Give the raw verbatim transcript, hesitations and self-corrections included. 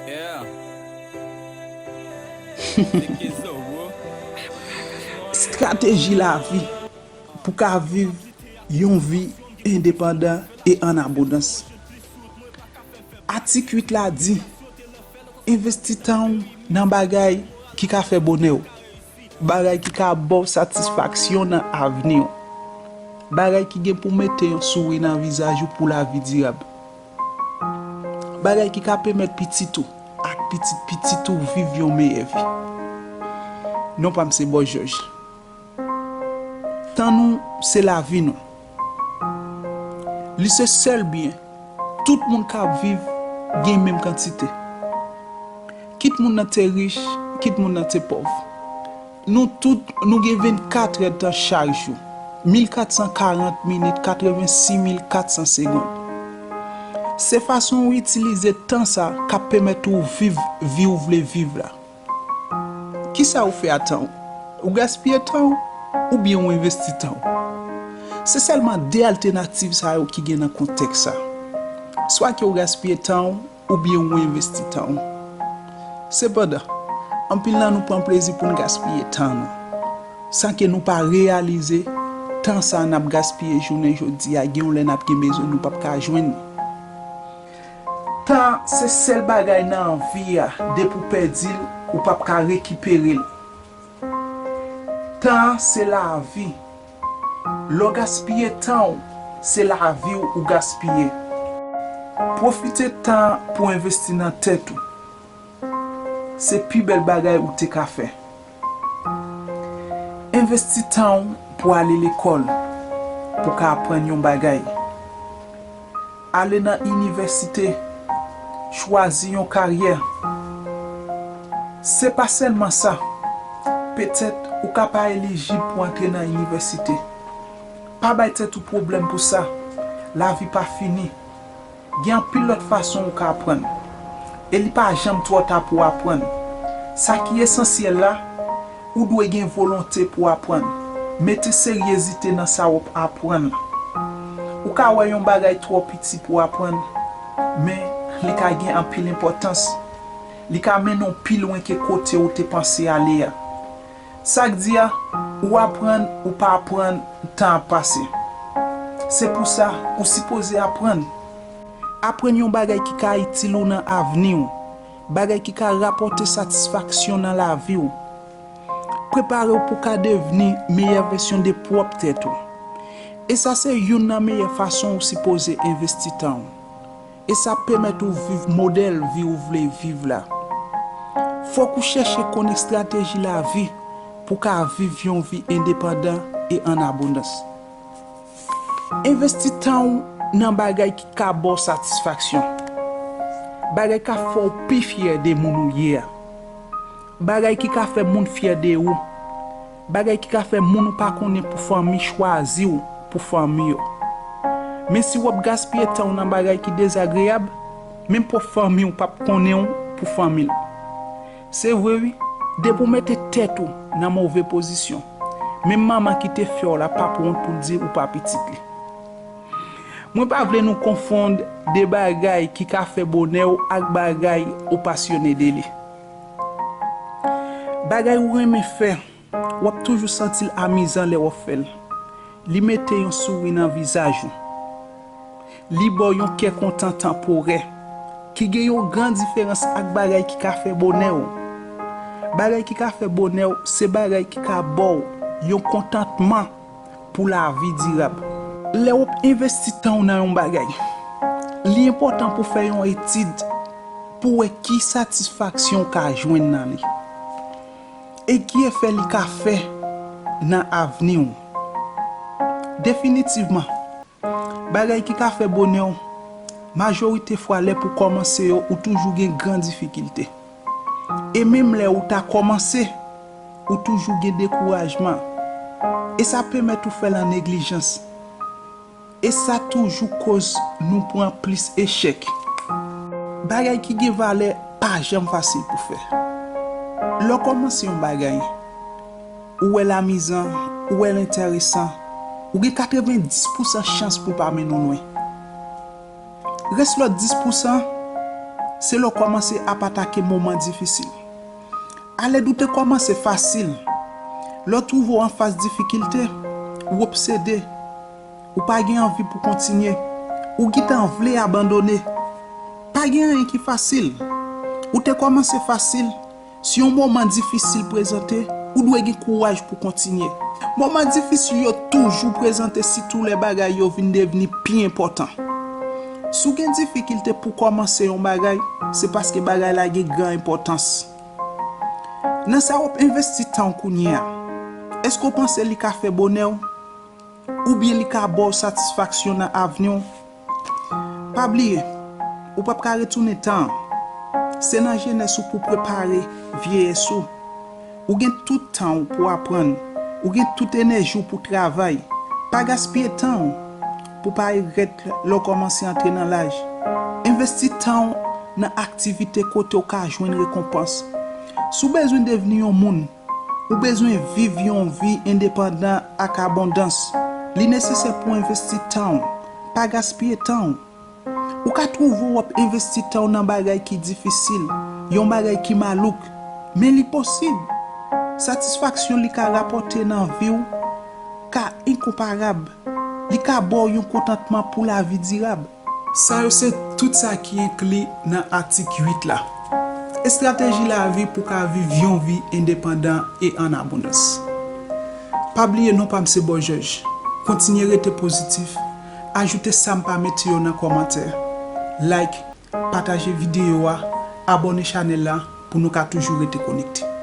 Yeah. Check it out, bro. Estrateji lavi pou ka viv yon vi endepandan e an abondans. Atik uit la di, envesti tan w nan bagay ki ka fè bonè w, bagay ki ka ba w satisfaksyon nan avni w, bagay ki gen pou mete yon souri nan vizaj ou pou lavi dirab, bagay ki ka pèmèt pitit ou ak pitit pitit ou viv yon meyè vi. Non pa m se Bòs Jòj. Tan nou se lavi nou. Li se sèl byen tout moun k ap viv gen menm kantite. Kit moun nan te rich, kit moun nan te pòv. Nou tout, nou gen vennkat èdtan chak jou, mil kat san karant minit, katrevensis mil kat san segonn. Se fason ou itilize tan sa k ap pèmèt ou viv vi ou vle viv la. Kisa ou fè a tan ou? Ou gaspiye tan ou, oubyen ou envesti tan ou? Se sèlman de altènativ sa yo ki gen nan kontèks sa. Swa ke ou gaspiye tan ou, oubyen ou envesti tan ou. Sepandan, anpil nan nou pran plezi pou n gaspiye tan nou, san ke nou pa reyalize tan sa n ap gaspiye jounen jodi a, gen yon lè n ap gen bezwen, nou p ap ka jwenn li. Tan se sèl bagay nan vi a, depi w pèdi l, ou p ap ka rekipere l. Tan se lavi. Lè w gaspiye tan w, se lavi w ou gaspiye. Pwofite tan pou envesti nan tèt ou. Se pi bèl bagay ou te ka fè. Envesti tan w pou ale lekòl, pou ka aprann yon bagay. Ale nan inivèsite, chwazi yon karyè. Se pa sèlman sa, petèt ou ka pa elijib pou antre nan inivèsite. Pa bay tèt ou pwoblèm pou sa, lavi pa fini. Gen anpil lòt fason ou ka aprann. E li pa janm twò ta pou w aprann. Sa ki esansyèl la, ou dwe gen volonte pou w aprann. Mete seryezite nan sa w ap aprann. Ou ka wè yon bagay twò piti pou w aprann, men li ka gen anpil enpòtans. Li ka mennen w pi lwen ke kote ou te panse ale a. Sa k di a, ou aprann, ou pa aprann, tan ap pase. Se pou sa, ou sipoze aprann. Aprann yon bagay ki ka itil ou nan avni w, bagay ki ka rapòte satisfaksyon nan lavi w. Prepare w pou ka devni meyè vèsyon de pwòp tèt ou. E sa se youn nan meyè fason ou sipoze envesti tan w. E sa ap pèmèt ou viv modèl vi ou vle viv la. Fòk ou chèche konn estrateji lavi pou ka viv yon vi endepandan e an abondans. Envesti tan w nan bagay ki ka ba w satisfaksyon. Bagay k ap fè w pi fyè de moun ou ye a. Bagay ki ka fè moun fyè de ou. Bagay ki ka fè moun ou pa konnen pou fanmi chwazi w pou fanmi yo. Men si w ap gaspiye tan w nan bagay ki dezagreyab, menm pwòp fanmi w p ap konnen w pou fanmi l. Se vre wi, depi w mete tèt ou nan move pozisyon, menm manman ki te fè w la p ap wont pou l di ou pa pitit li. Mwen pa vle nou konfonn de bagay ki ka fè bonè w ak bagay ou pasyone de li. Bagay ou renmen fè, w ap toujou santi l amizan lè w ap fè l. Li mete yon souri nan vizaj ou. Li ba w yon kè kontan tanporè, ki gen yon gran diferans ak bagay ki ka fè bonè w. Bagay ki ka fè bonè w, se bagay ki ka ba w yon kontantman pou lavi dirab. Lè w ap envesti tan w nan yon bagay, li enpòtan pou w fè yon etid pou w wè ki satisfaksyon w ka jwenn nan li e ki efè li ka fè nan avni w. Definitivman, bagay ki ka fè bonè w, majorite fwa lè pou kòmanse yo, ou toujou gen gran difikilte. E menm lè ou ta kòmanse, ou toujou gen dekourajman. E sa pèmèt ou fè l an neglijans. E sa toujou koz nou pran plis echèk. Bagay ki gen valè pa janm fasil pou fè. Lè w kòmanse yon bagay, ou wè l amizan, ou wè l enteresan, ou gen katrevenndis pousan chans pou w pa mennen w lwen. Rès lòt dis pousan, se lè w kòmanse ap atake moman difisil. Alèd ou te kòmanse fasil. Lè w twouve w anfas difikilte, ou obsede. Ou pa gen anvi pou kontinye. Ou gentan vle abandone. Pa gen anyen ki fasil. Ou te kòmanse fasil. Si yon moman difisil prezante, ou dwe gen kouraj pou kontinye. Moman difisil yo toujou prezante, sitou lè bagay yo vin devni pi enpòtan. Si w gen difikilte pou kòmanse yon bagay, se paske bagay la gen gran enpòtans. Nan sa w ap envesti tan w kounye a, èske w panse li ka fè bonè w? Oubyen li ka ba w satisfaksyon nan avni w? Pa bliye, ou p ap ka retounen tan an. Se nan jenès ou pou prepare vyeyès ou. Ou gen tout tan w pou aprann. Ou gen tout enèji w pou travay. Pa gaspiye tan w pou pa regrèt lè w kòmanse antre nan laj. Envesti tan w nan aktivite kote w ka jwenn rekonpans. Si w bezwen devni yon moun, ou bezwen viv yon vi endepandan ak abondans. Li nesesè pou w envesti tan w. Pa gaspiye tan w. Ou ka twouve w ap envesti tan w nan bagay ki difisil, yon bagay ki malouk, men li posib. Satisfaksyon li ka rapòte nan vi w ka enkonparab. Li ka ba w yon kontantman pou lavi dirab. Sa yo se tout sa ki enkli nan atik uit la. Estrateji lavi pou ka viv yon vi endepandan e an abondans. Pa bliye non pa m se Boy Jòj. Kontinye rete pozitif. Ajoute sa m pa mete yo nan kòmantè. Like, pataje videyo a, abòne chanèl la pou nou ka toujou rete konekte.